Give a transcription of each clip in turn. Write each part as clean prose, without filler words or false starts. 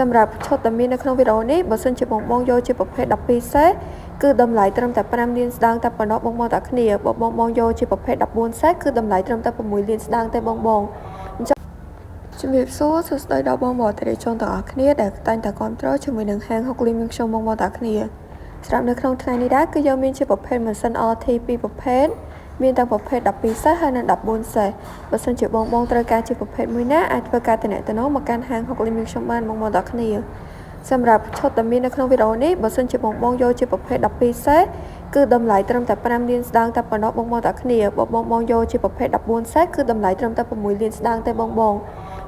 សម្រាប់ឈុតដែលមាននៅក្នុងវីដេអូនេះបើសិនជាបងបងយកជាប្រភេទ12សេតគឺតម្លៃត្រឹមតែ5លានស្ដើងតែប៉ុណ្ណោះបងបងតាគ្នាបើបងបងយកជាប្រភេទ14សេតគឺតម្លៃត្រឹមតែ6លានស្ដើងទេបងបងជំរាបសួរសួស្តីដល់បងប្អូនអតិថិជនទាំងអស់គ្នាដែលតែងតែគាំទ្រជាមួយនឹងហាងហុកលីមខ្ញុំបងប្អូនទាំងគ្នាសម្រាប់នៅក្នុងថ្ងៃនេះដែរគឺយើងមានជាប្រភេទម៉ាស៊ីន RT ពីរប្រភេទមានទាំងប្រភេទ12សេសហើយនិង14សេសបើសិនជាបងបងត្រូវការជាប្រភេទមួយណាអាចធ្វើការទំនាក់ទំនងមកកាន់ហាងហុកលីមខ្ញុំបានបងប្អូនទាំងគ្នាសម្រាប់ឈុតដែលមាននៅក្នុងវីដេអូនេះបើសិនជាបងបងយកជាប្រភេទ12សេសគឺតម្លៃត្រឹមតែ5លានស្ដើងតែប៉ុណ្ណោះបងប្អូនទាំងគ្នាបើបងបងយកជាប្រភេទ14សេសគឺតម្លៃត្រឹមតែ6លានស្ដើងទេបងបង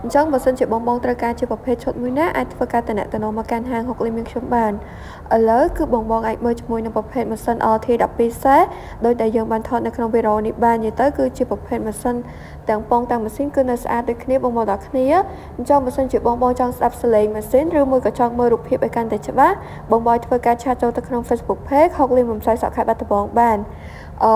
អញ្ចឹងបើសិនជាបងបងត្រូវការជាប្រភេទឈុតមួយណាអាចធ្វើការទំនាក់ទំនងមកកាន់ហាងហុកលីមខ្ញុំបានឥឡូវគឺបងបងអាចមើលជាមួយនឹងប្រភេទម៉ាស៊ីន RT 12សេសដោយដែលយើងបានថតនៅក្នុងវីដេអូនេះបាននិយាយទៅគឺជាប្រភេទម៉ាស៊ីនទាំងប៉ុងទាំងម៉ាស៊ីនគឺនៅស្អាតដូចគ្នាបងប្អូនទាំងគ្នាអញ្ចឹងបើសិនជាបងបងចង់ស្ដាប់សំឡេងម៉ាស៊ីនឬមួយក៏ចង់មើលរូបភាពឲ្យកាន់តែច្បាស់បងបងធ្វើការ chat ចូលទៅក្នុង Facebook Page ហុកលីមរំសាយសក់ខេត្តបាត់ដំបងបានអឺ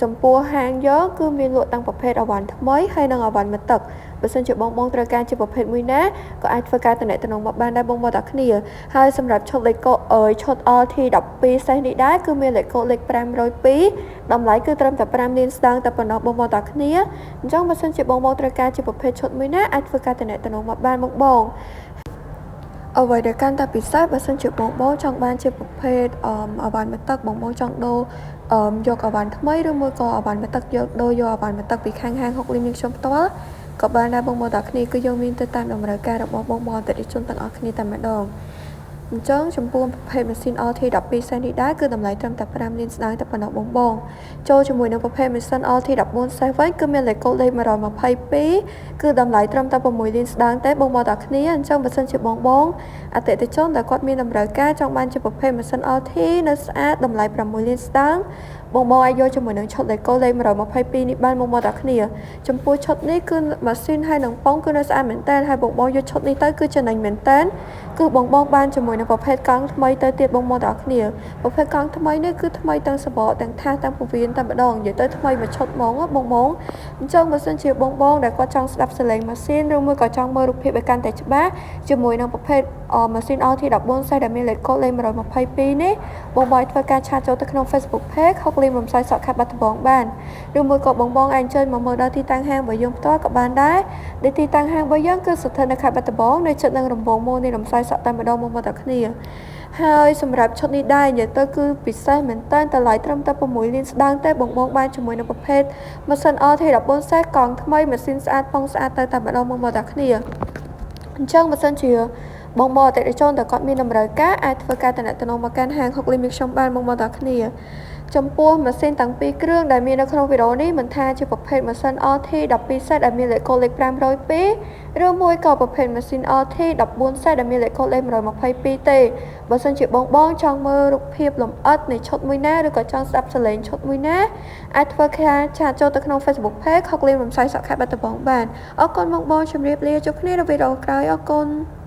ចំពោះហាងយើងគឺមានលក់តាំងប្រភេទអីវ៉ាន់ថ្មីហើយនិងអីវ៉ាន់មួយទឹកបើសិនជាបងបងត្រូវការជាប្រភេទមួយណាក៏អាចធ្វើការទំនាក់ទំនងមកបានដែរបងប្អូនទាំងគ្នាហើយសម្រាប់ឈុតលេខកូអើយឈុត RT 12សេសនេះដែរគឺមានលេខកូដលេខ502តម្លៃគឺត្រឹមតែ5លានស្ដើងតែប៉ុណ្ណោះបងប្អូនទាំងគ្នាអញ្ចឹងបើសិនជាបងបងត្រូវការជាប្រភេទឈុតមួយណាអាចធ្វើការទំនាក់ទំនងមកបានបងបងអ្វីដែលកាន់តែពិសេសបើសិនជាបងបងចង់បានជាប្រភេទអឺអីវ៉ាន់មួយទឹកបងបងចង់ដូរអឺយកអីវ៉ាន់ថ្មីឬមួយក៏អីវ៉ាន់មួយទឹកយកដូរយកអីវ៉ាន់មួយទឹកពីខាងហាងហុកលីមខ្ញុំផ្ទាល់ក៏បានដែរបងប្អូនទាំងគ្នាគឺយើងមានទៅតាមតម្រូវការរបស់បងប្អូនអតិថិជនទាំងអស់គ្នាតែម្ដងអញ្ចឹងចំពោះប្រភេទម៉ាស៊ីន RT 12សេសនេះដែរគឺតម្លៃត្រឹមតែ5លានស្ដើងតែប៉ុណ្ណោះបងបងចូលជាមួយនឹងប្រភេទម៉ាស៊ីន RT 14សេសវិញគឺមានលេខកូដលេខ122គឺតម្លៃត្រឹមតែ6លានស្ដើងទេបងប្អូនទាំងគ្នាអញ្ចឹងបើសិនជាបងបងអតិថិជនដែលគាត់មានតម្រូវការចង់បានជាប្រភេទម៉ាស៊ីន RT នៅស្អាតតម្លៃ6លានស្ដើងបងបងអាចយកជាមួយនឹងឈុតលេខកូដលេខ122នេះបានបងប្អូនទាំងគ្នាចំពោះឈុតនេះគឺម៉ាស៊ីនហើយនឹងប៉ុងគឺនៅស្អាតមែនតើហើយបងបងយកឈុតនេះទៅគឺចំណេញមែនតើគឺបងបងបានជាមួយនឹងប្រភេទកង់ថ្មីទៅទៀតបងប្អូនទាំងគ្នាប្រភេទកង់ថ្មីនេះគឺថ្មីទាំងសបកទាំងថាសទាំងពវៀនតែម្ដងនិយាយទៅថ្មីមួយឈុតហ្មងបងបងអញ្ចឹងបើសិនជាបងបងដែលគាត់ចង់ស្ដាប់សំឡេងម៉ាស៊ីនឬមួយក៏ចង់មើលរូបភាពឲ្យកាន់តែច្បាស់ជាមួយនឹងប្រភេទម៉ាស៊ីន RT 14សេសដែលមានលេខកូដលេខ122នេះបងបងធ្វើការ chat ចូលទៅក្នុង Facebook Page ហុកលីមរំសាយសក់ខេត្តបាត់ដំបងបានឬមួយក៏បងបងអាចអញ្ជើញមកមើលដល់ទីតាំងហាងរបស់យើងផ្ទាល់ក៏បានដែរដែលទីតាំងហាងរបស់យើងគឺស្ថិតនៅខេត្តបាត់ដំបងនៅជិតនឹងរង្វង់មូលនៃរំសាយសក់តែម្ដងបងប្អូនទាំងគ្នាហើយសម្រាប់ឈុតនេះដែរនិយាយទៅគឺពិសេសមែនតើតម្លៃត្រឹមតែ6លានស្ដើងទេបងបងបានជាមួយនឹងប្រភេទម៉ាស៊ីន RT 14សេសកង់ថ្មីម៉ាស៊ីនស្អាតប៉ុងស្អាតទៅតែម្ដងបងប្អូនទាំងគ្នាអញ្ចឹងបើសិនជាបងប្អូនអតិថិជនដែលគាត់មានតម្រូវការអាចធ្វើការទំនាក់ទំនងមកកាន់ហាងហុកលីមខ្ញុំបានបងប្អូនទាំងគ្នាចំពោះម៉ាស៊ីនទាំងពីរគ្រឿងដែលមាននៅក្នុងវីដេអូនេះមិនថាជាប្រភេទម៉ាស៊ីន RT 12សេតដែលមានលេខកូដលេខ502ឬមួយក៏ប្រភេទម៉ាស៊ីន RT 14សេតដែលមានលេខកូដលេខ122ទេបើសិនជាបងបងចង់មើលរូបភាពលម្អិតនៃឈុតមួយណាឬក៏ចង់ស្ដាប់សំឡេងឈុតមួយណាអាចធ្វើការ chat ចូលទៅក្នុង Facebook Page ខុកលីមរំសាយសក់ខេត្តបាត់ដំបងបានអរគុណបងបងជម្រាបលាជួបគ្នានៅវីដេអូក្រោយអរគុណ។